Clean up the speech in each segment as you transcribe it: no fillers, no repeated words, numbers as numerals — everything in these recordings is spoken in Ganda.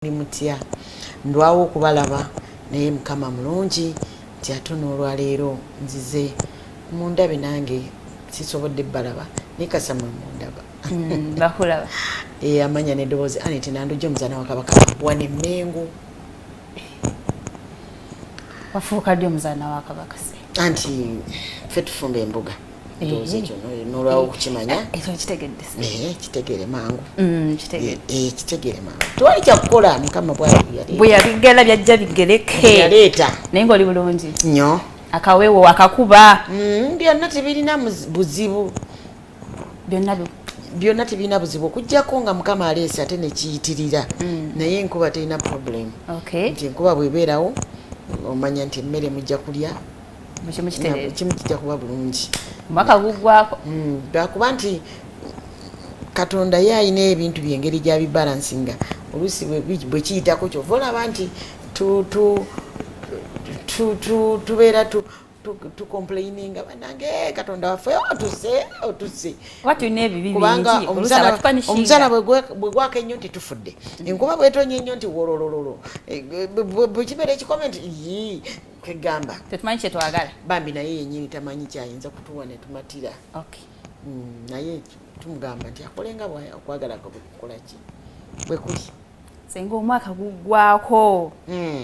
Muli mutya? Ndwawo okubalaba, naye Mukama mulungi nti ate n'olwaleero nzize mundabe. Nange sisobodde balaba, naye kasa mwe mundaba. Bakulaba. Amanya n'eddoboozi, Anet Nandujja, omuzaana wa Kabaka wane Mengo. Wafuuka ddi omuzaana wa Kabaka se? Anti ffe tufumba embuga, ndowooza ekyo nolwawo okukimanya. Ekyo kitegedde. Kitegeere mangu. Kitegedde. Kitegeere mangu, tewali kyakukola, Mukama bwali. Bwe yabigala byajja bigereke. Yaleeta. Naye ngaoli bulungi? Nnyo. Akawewo akakuba? Byonna tebirina buzibu. Byonna? Byonna tebirina buzibu, okugjako nga Mukama aleese ate nekiyitirira, naye enkuba terina problem. Nti enkuba bwebeerawo, omanya nti emmere mujja kulya. Kimu kitereere. Kimu kijja kuba bulungi. Omwaka guggwako. Lwakuba nti Katonda ye alina ebintu byengeri gyabibalansinga, oluusi bwe kiyitako, kyova olaba nti tubeera tucomplaininga, banange, Katonda waffe otuse, otuse. Oba tulina ebibi Kubanga bingi, oluusi abatupunishinga. Omusana bwe gwaka ennyo nti tufudde, enkuba bwetonya ennyo nti wololololo, bwe kibeera ekikome nti yii, kwegamba Tetumanyi kyetwagala. Bambi, naye yennyini tamanyi kyayinza kutuwa ne tumatira. Naye tumugamba nti akolenga okwagala kwe bwekukola ki bwe kuli. Senga, omwaka guggwako.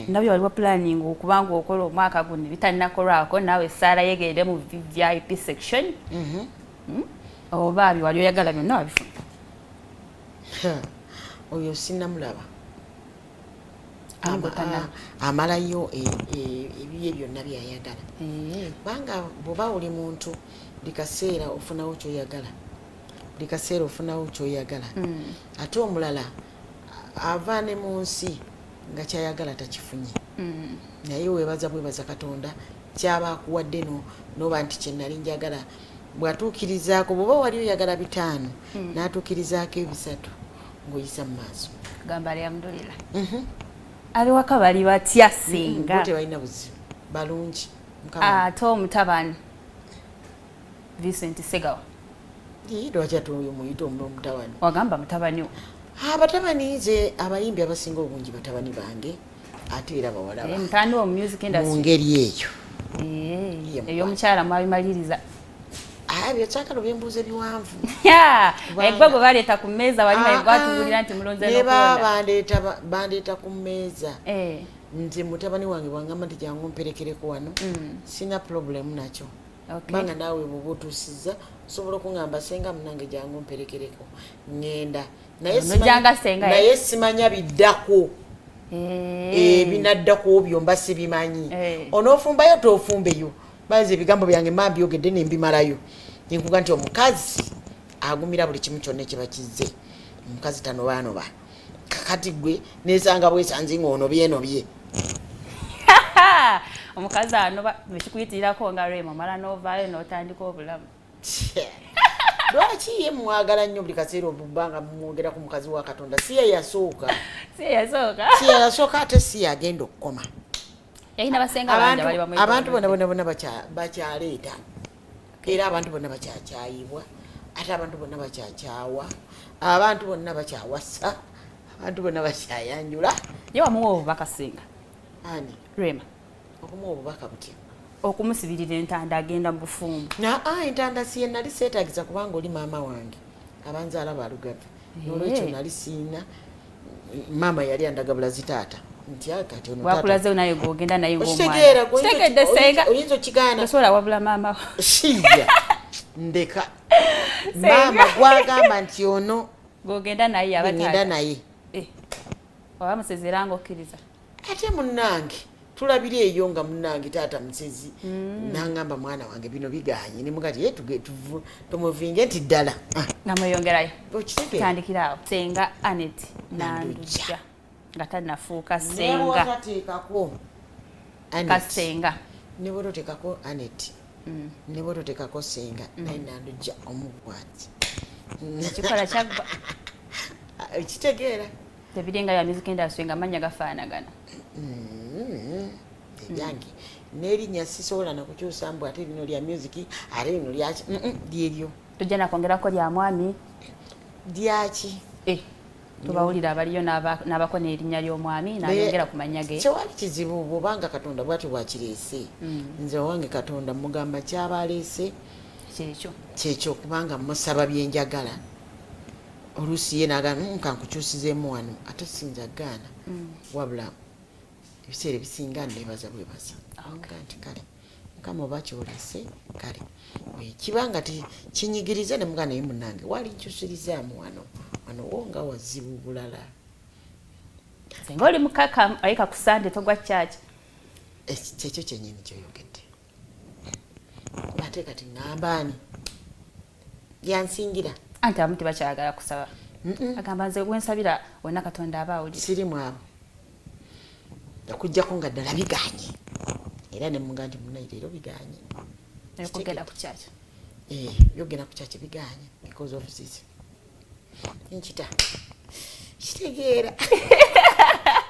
Nabyo waliwo planning okubanga okola omwaka guno bitannakolwako, naawe essaala yegende mu VIP section? Oba bye wali oyagala byonna wabifuna? Ha, oyo sinnamulaba. Ango tana. Amalayo ebibye byonna byayagala, kubanga bw'oba oli muntu, buli kaseera ofunawo kyoyagala, buli kaseera ofunawo kyoyagala. Ate omulala ava ne mu nsi nga kyayagala takifunye, naye weebaza bwebaza Katonda kyaba akuwadde, no noba nti kyenali njagala bw'atuukirizaako. Bw'oba wali oyagala 5, n'atuukirizaako 3, ng'oyisa mu maaso. Gamba alhamdulillah. Abewaka bali batya, singa? Bo tebalina buzibu, balungi. Mukama. Ate omutabani Vincent Segawa? Ii, lwaki ate oyo muyita omutabani? Wagamba mutabani wo. Abatabani, nze abayimbi abasinga obungi batabani bange, ate era bawala bange. Mutabani wo mu music Mu industry. ngeri eyo. Ye. Ebyomukyala mwabimaliriza? Byokyakalo byembuuza ebiwanvu. Egwe gwe baleeta ku mmeeza wali naye gwatuwulira nti mulonze Ne n'okulonda. bandeeta ku mmeeza. Nze mutabani wange bwangamba nti jangu mperekereko wano, sina problem nakyo. Kubanga naawe bwoba otuusizza, osobola okuŋŋamba, "Senga munange, jangu mperekereko," ŋŋenda. Naye Nojjanga senga, eh? Naye simanya biddako. Ebinaddako byo mba sibimanyi. Onoofumbayo, toofumbeyo, bazi ebigambo byange mba mbyogedde nembimalayo, nenkuga nti omukazi agumira buli kimu kyonna ekiba kizze. Omukazi tanobaanoba. Kakati gwe nesanga bwesanzi ngaonobyenobye. Omukazi anoba, ekikuyitirirako nga Rema, omala n'ovaayo n'otandika obulamu. Lwaki ye mwagala nnyo buli kaseera obubanga mumwogera ku mukazi wa Katonda? Si ye yasooka. Si ye yasooka. Si ye yasooka, ate si yagenda okukoma. Yalina basenga bangi abali bamwetoolodde. Abantu bonna bonna bonna bakyaleeta, era abantu bonna bakyakyayibwa, ate abantu bonna bakyakyawa, abantu bonna bakyawasa, abantu bonna bakyayanjula. Ye wamuwa obubaka, singa? Ani? Rema. Okumuwa obubaka butya? Okumusibirira entanda, agenda mu bufumbo. Naa, entanda si ye nali seetagiza, kubanga oli maama wange abanzaala balugave, nolwekyo nali siina. Maama yali andagabula zitaata nti, "Ah, kati ono taata." Bwakulazeyo naye gwogenda naye Okitegeera? ng'omwana. Kitegedde, senga. Oyinza okigaana? Tosobola wabula maama wo. Siya, ndeka. Maama gwagamba nti ono Gwogenda naye aba ngenda taata. naye. Oba musezera nga okkiriza? Ate munnange tulabira eyo nga munnange taata musezi, nangamba, "Mwana wange, bino biganye," nemugati ye tumuvinge nti ddala. Ah, Nga mweyongerayo. Okitegeera? Tandikira awo, senga Anet Nandujja. Nandujja nga tannafuuka senga. Nebwotateekako Anet, Kasenga. Ne bwototeekako Anet, ne bwototeekako senga, naye Nandujja omugwati. Ekikola kyaggwa. Kitegeera? Tebiringa ya music industry nga mannya gafaanagana. Ebyange n'erinnya sisobola nakukyusa mbu ate lino lya music, ate lino lyaki. Lyeryo. Tujja nakwongerako lya mwami. Lyaki? Eh, Tubawulira abaliyo n'abako n'erinnya ly'omwami n'ayongera ku mannya ge. Tewali kizibu bw'obanga Katonda bw'atyo bw'akireese. Nze owange Katonda mugamba ky'aba aleese kyekyo. Kyekyo, kubanga musaba bye njagala. Oluusi ye n'agamba, "Kankukyusizeemu wano," ate sinza gaana. Wabula ebiseera ebisinga neebaza bwebaza. Nga nti kale Mukama oba kyolese kale. Kiba nga kinyigiriza ne mugamba, naye munnange wali nkyusirizaamu wano, wano wo nga wazibu bulala. Singa oli mukaka ayika ku Sande togwa church. Kyekyo kyennyini kyoyogedde. Ate kati ŋŋamba ani yansingira? Anti abamu tebakyayagala kusaba. Agamba nze wensabira wonna Katonda aba awulira. Sirimu abo. Okuggyako nga ddala biganye. Era ne mugamba nti munnaye leero biganye. Okugenda ku church. Eh, byogenda ku church biganye because of this. Nkita. Kitegeera.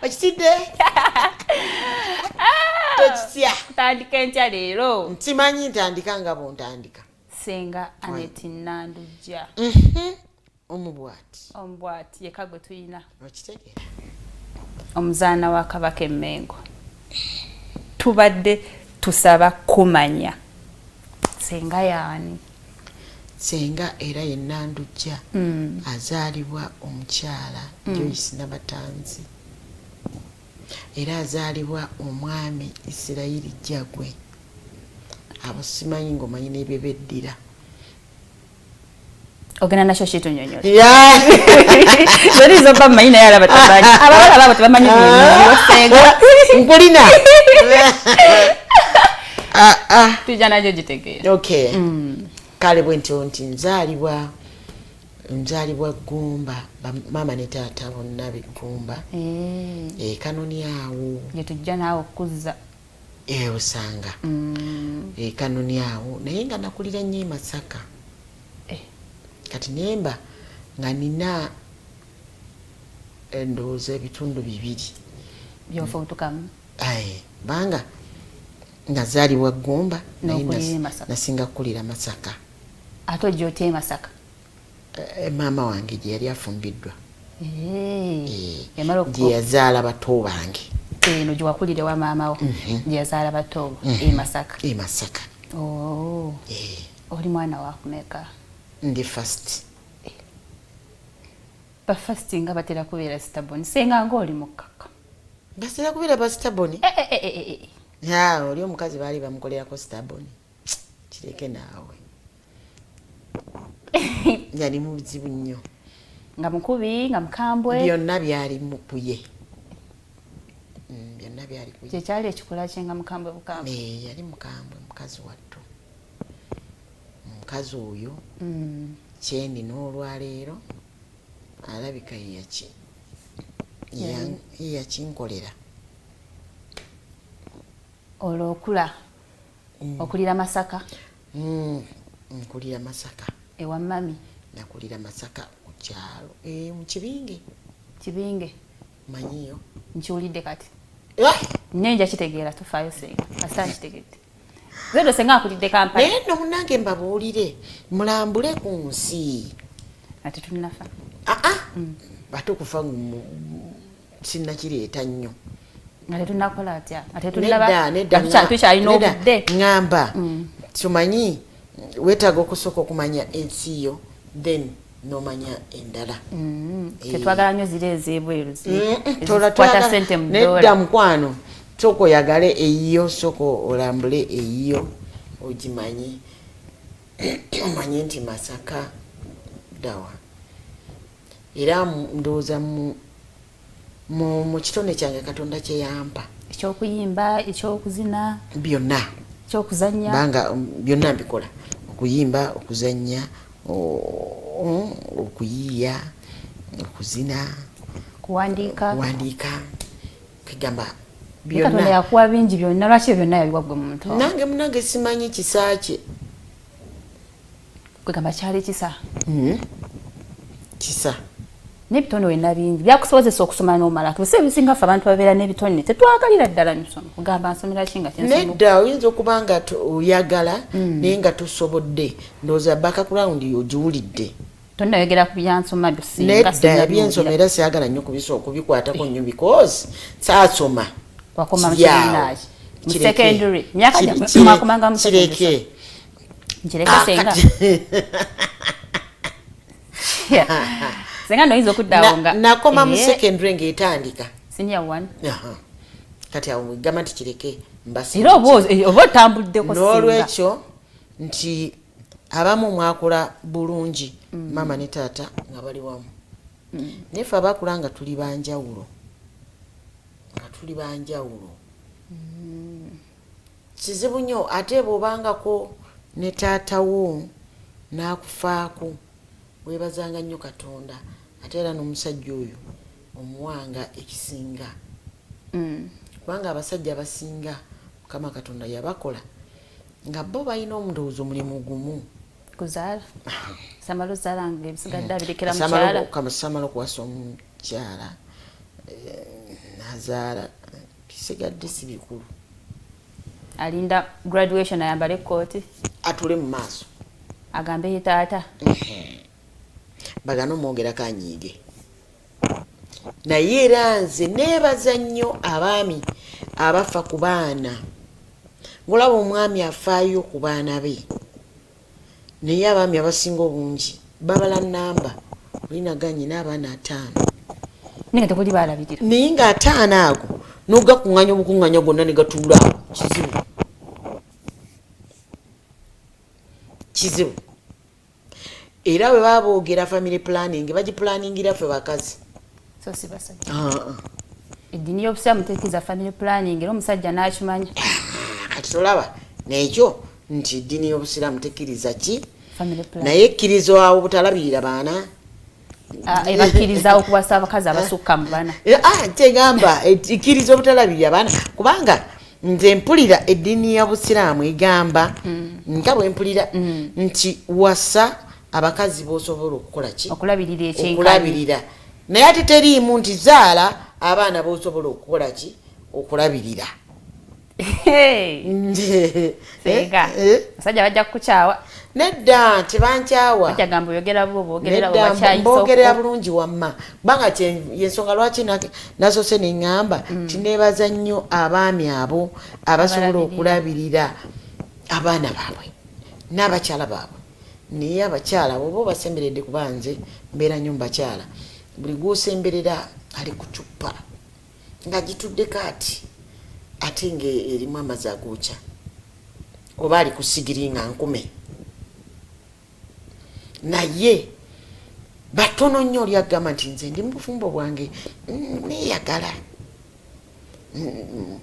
Okitidde? Tokitya. Tandika enkya leero. Nsimanyi ntandika nga bw'ontandika. Senga Annet Nandujja. Omu bw'ati. Omu bw'ati yekka gwe tuyina. Okitegeera. Omuzaana wa Kabaka Emmengo. Tubadde tusaba kumanya. Senga yaani? Senga era ye Nandujja azaalibwa omukyala Joyce Nabatanzi. Era azaalibwa omwami Isirayiri Jjagwe. Abo simanyi ng'omanyi n'ebyo beddira. Ogenda nakyo kitunyonyola. Zoli zobba mmanyi naye alaba tamanyi. Abawala baabo tebamanyi bintu senga. Nkulina. Tujja nakyo gitegeera. Okay. Kale bwe ntyo nti nzaalibwa Ggumba, maama ne taata bonna b'e Ggumba. E Kanoni awo. Gye tujja naawe okuzza. Osanga. E Kanoni awo naye nga nakulira nnyo e Masaka. Kati nemba nga nina ndowooza ebitundu bibiri. By'ofuutukamu. Aye, banga nazaalibwa Ggumba naye N'okulira e Masaka. Nasinga kukulira Masaka. Ate ojja otya e Masaka? Maama wange gye yali afumbiddwa. Yamala Gye yazaala bato bange. Eno gye wakulira ewa maama wo gye yazaala bato bo e Masaka. E Masaka. Oh. Oli mwana wa kumeka? Ndi first. Ba first nga batera kubeera stubborn. Senga ng'oli mukkakkamu. Batera kubeera ba stubborn? Eh. Ya, oli omukazi baali bamukolerako stubborn. Kireke naawe. Yali muzibu nnyo. Nga mukubi, nga mukambwe. Byonna byali mu kuye. Byonna byali kuye. Kyekyali ekikula kye nga mukambwe bukambwe. Yali mukambwe mukazi wattu. Omukazi oyo kyendi n'olwaleero alabika ye yakinkolera. Olwo okula okulira Masaka? Nkulira Masaka. Ewa mami? Nakulira Masaka ku kyalo mu Kibinge. Kibinge. Manyiyo? Nkiwulidde kati. Nnyo nja kitegeera, tofaayo senga. Kasita nkitegedde. Zedo senga akulidde Kampala. Naye nno munnange mbabuulire, mulambule ku nsi. Ate tunnafa. Aa, ate okufa sinnakireeta nnyo. Nga tetunnakola atya? Ate Nedda, tunnaba nedda, tukyalina nedda, obudde. Ŋŋamba tumanyi weetaaga okusooka okumanya ensi yo, then n'omanya endala. Tetwagala nnyo ziri ez'ebweru Tola ezikwata ssente mu nedda ddoola. Mukwano, sooka oyagale eyiyo, sooka olambule eyiyo ogimanye, omanye nti Masaka ddawa. Era ndowooza mu kitone kyange Katonda kye yampa. Ekyokuyimba, ekyokuzina, Byonna. ekyokuzannya. Banga byonna mbikola. Okuyimba, okuzannya, okuyiiya, okuzina, Kuwandiika. Kuwandiika. Kigamba Katonda byonna. yakuwa bingi byonna, lwaki ebyo byonna yabiwa ggwe muntu? Nange munange simanyi kisa kye. Kwegamba kyali kisa. Kisa. N'ebitone olina bingi byakusobozesa okusoma n'omalako. Ebiseera ebisinga ffe abantu babeera n'ebitone tetwagalira ddala misomo. Kugamba nsomera ki nga kyensoma? Nedda, oyinza okuba nga oyagala naye nga tosobodde. Ndowooza background ogiwulidde. Tonnayogera ku byansoma byo singa. Nedda. Singa. Ebyensoma era siyagala nnyo okubikwatako nnyo because saasoma. Wakoma mu Kiri awo. kibiina ki? Mu Kireke. secondary. Myaka mwakomanga mu secondary? Kireke. Nkireke Ah, senga. kati- Senga noyinza okuddawo nga Nakoma mu secondary ng'etandika. Senior one. Aha. Kati awo gamba nti kireke mbasi. Era oba otambuddeko singa. N'olwekyo nti abamu mwakula bulungi, maama ne taata nga bali wamu, naye ffe abakula nga tuli banjawulo, nga tuli banjawulo, kizibu nnyo. Ate bw'obangako ne taatawo n'akufaako, weebazanga nnyo Katonda, ate era n'omusajja oyo omuwanga ekisinga, kubanga abasajja abasinga Mukama Katonda yabakola nga bo balina omundowooza omulimu gumu. Kuzaala, samala ozaala nga ebisigadde abirekera mukyala. Samala okuwasa omukyala, nazaala, bisigadde si bikulu. Alinda graduation ayambale ekkooti. Atule mu maaso. Agambe ye taata. Bagana omwogerako anyiige. Naye era nze neebaza nnyo abaami abafa ku baana, ngolaba omwami afaayo ku baana be, naye abaami abasinga obungi babala namba, olinaganye n'abaana 50. Naye nga tekuli balabirira. Naye nga 50 ago nogakuŋŋanya obukuŋŋanya gwonna ne gatuula awo, kizibu, kizibu. Era bwe baba boogera family planning, bagipulaningira ffe bakazi. So si basajja. Ah, ah. Eddiini y'obusiraamu tekkiriza family planning, era omusajja n'akimanya. Kati tolaba nekyo nti eddiini y'obusiraamu tekkiriza ki? Family planning. Naye ekkiriza awo butalabirira baana. Ah, ebakkiriza okuwasa abakazi abasukka mu bana. Ah, kyegamba ekkiriza obutalabirira baana, kubanga nze mpulira eddiini y'obusiraamu egamba, nga bwe mpulira nti wasa abakazi b'osobola okukola ki? Okulabirira ekyenkanyi. Okulabirira. Naye ate teriimu nti zaala abaana b'osobola okukola ki? Okulabirira. Hey, senga, abasajja bajja kukukyawa. Nedda, tebankyawa. Bajja gamba oyogera bo boogerera. Nedda. Bakyayisa. Mbogerera bulungi wamma, kubanga yensonga lwaki nasoose neŋŋamba tineebaza nnyo abaami abo abasobola Abalabirira. okulabirira abaana baabwe n'abakyala baabwe. Naye abakyala bwoba obasemberedde, kuba nze mbeera nnyo mu bakyala, buli gwosemberera ali ku cupa nga gituddeko ati, ate nga erimu amazzi agookya, oba ali ku sigiri nga nkume. Naye batono nnyo oli agamba nti nze ndi mu bufumbo bwange, neeyagala,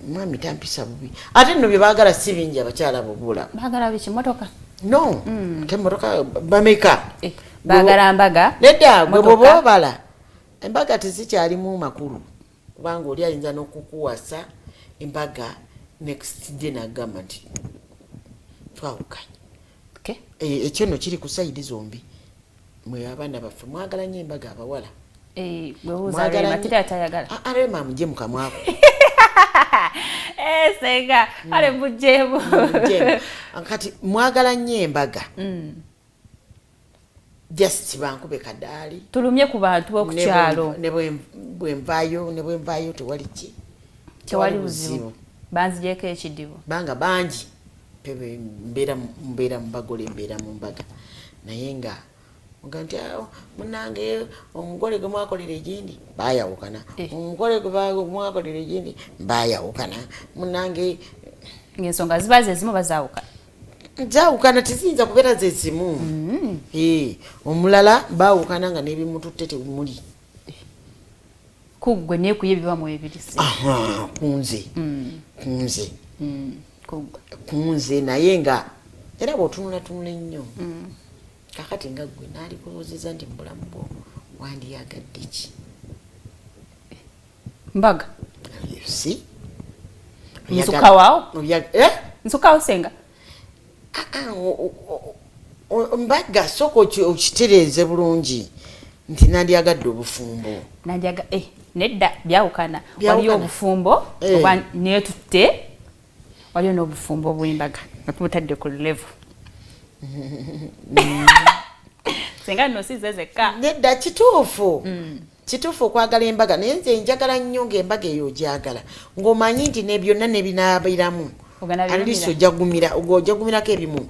mwami tampisa bubi. Ate nno bye baagala si bingi abakyala bobulaba. Baagala biki? Motoka? No, ate emotoka bameka? Eh, baagala mbaga. Nedda, gwe Motoka. bwoba obala embaga tezikyalimu makulu, kubanga oli ayinza n'okukuwasa embaga, next day nagamba nti twawukanye. Okay. Eh, ekyo nno kiri ku side zombi. Mwe abaana baffe mwagala nnyo embaga, abawala. Eh, bwebuuza Mwagala Rema, nnyo- teri atayagala. Ah, ah, Rema mujje mukamwako. Eh, senga, kale mugjeemu. Muggyemu. Kati mwagala nnyo embaga, just bankube kadaali. Tulumye ku bantu b'oku kyalo. Ne bwenvaayo, ne bwenvaayo tewali ki? Tewali buzibu, banzigyeko ekidibo. Banga bangi pebe mbeera mu bagole, mbeera mu mbaga, naye nga oga nti, "Ah, munange omugole gwe mwakolera egindi bayawukana." Eh. Omugole gwe mwakolera egindi bayawukana, munange. Ng'ensonga ziba ze zimu, bazaawukana. Zawukana, teziyinza kubeera ze zimu. Eh, omulala bawukana nga n'ebimututte tebimuli. Kuggwe neekuye bibamu ebirisi. Aha, kunze, kunze. Kuggwe. Kunze, naye nga era bw'otunulatunula ennyo kakati nga ggwe naalikubuuziza nti mu bulamu bwo wandiyagadde ki? Mbaga. Si Nsukkawo? Eh? Nsukkawo senga. Ah, ah, mbaga sooka okitereeze bulungi nti nandyagadde obufumbo. Nandyaga, eh, nedda, byawukana. Byawukana. Waliyo obufumbo Eh. obwa neetutte, waliyo n'obufumbo obw'embaga nga tubutadde ku level. Senga nno si ze zekka. Nedda, kituufu, kituufu okwagala embaga, naye nze njagala nnyo ng'embaga eyo ogyagala ng'omanyi nti ne byonna nebinaabiramu. Ogenda at least birumira. Ojja gumira, ojja gumirako ebimu.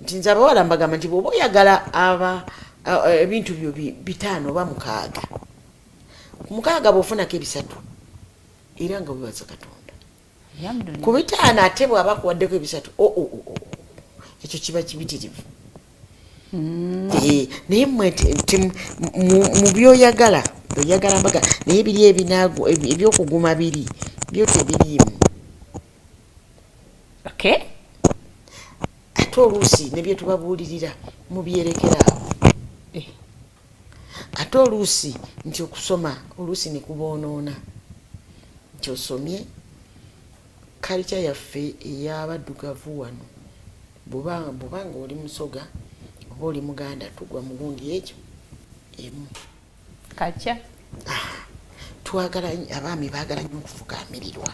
Nti nze abawala mbagamba nti bw'oba oyagala aba ebintu byo bitaano oba mukaaga, ku mukaaga bw'ofunako ebisatu era nga webaza Katonda. Alhamdulillah. Ku bitaano ate bw'aba akuwaddeko ebisatu, oh, ekyo kiba kibitirivu. Naye mmwe nti mu byoyagala, oyagala mbaga, naye biri ebinaago ebyokuguma biri byo tebiriimu. Ate oluusi ne bye tubabuulirira mubyerekera awo. Ate oluusi nti okusoma oluusi ne kuboonoona, nti osomye culture yaffe ey'abaddugavu wano, bw'oba nga oli Musoga oba oli Muganda, tugwa mu gundi ekyo emu. Kacya. Twagala abaami, baagala nnyo okufukaamirirwa,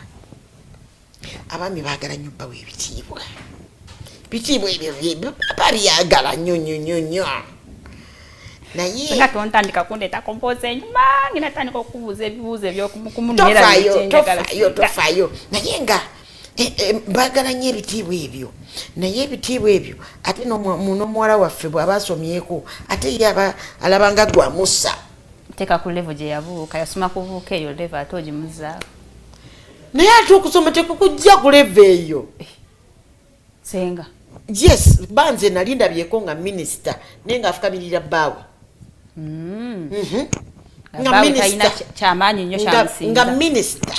abaami baagala nnyo bawa ebitiibwa. Bitiibwa ebyo babyagala nnyo nnyo nnyo nnyo, naye Senga tontandika kundeeta kompooza enyuma, ngenda tandika okubuuza ebibuuzo ebyokumukumu. Tofaayo, tofaayo, tofaayo. Naye nga baagala nnyo ebitiibwa ebyo, naye ebitiibwa ebyo ate n'omuwala waffe bw'aba asomyeko, ate ye aba alabanga gwamussa. Teeka ku level gye yabuuka, yasoma kubuuka eyo level, ate ogimuzaako. Naye ate okusoma tekukujja ku level eyo. Senga. Yes, banze nali ndabyeko nga minisita naye ng'afukamirira bbaawe. Nga bbaawe talina kyamaanyi nnyo kyamusinza. Nga minisita,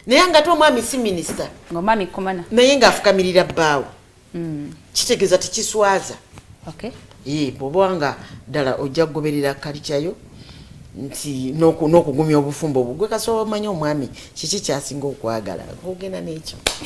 naye nga ate omwami si minisita. Ng'omwami kumana. Naye ng'afukamirira bbaawe. Kitegeeza tekiswaza. Bw'oba nga ddala ojja kugoberera culture yo nti n'okugumya obufumbo obwo, gwe kasobola omanye omwami kiki kyasinga okwagala, ogenda n'ekyo.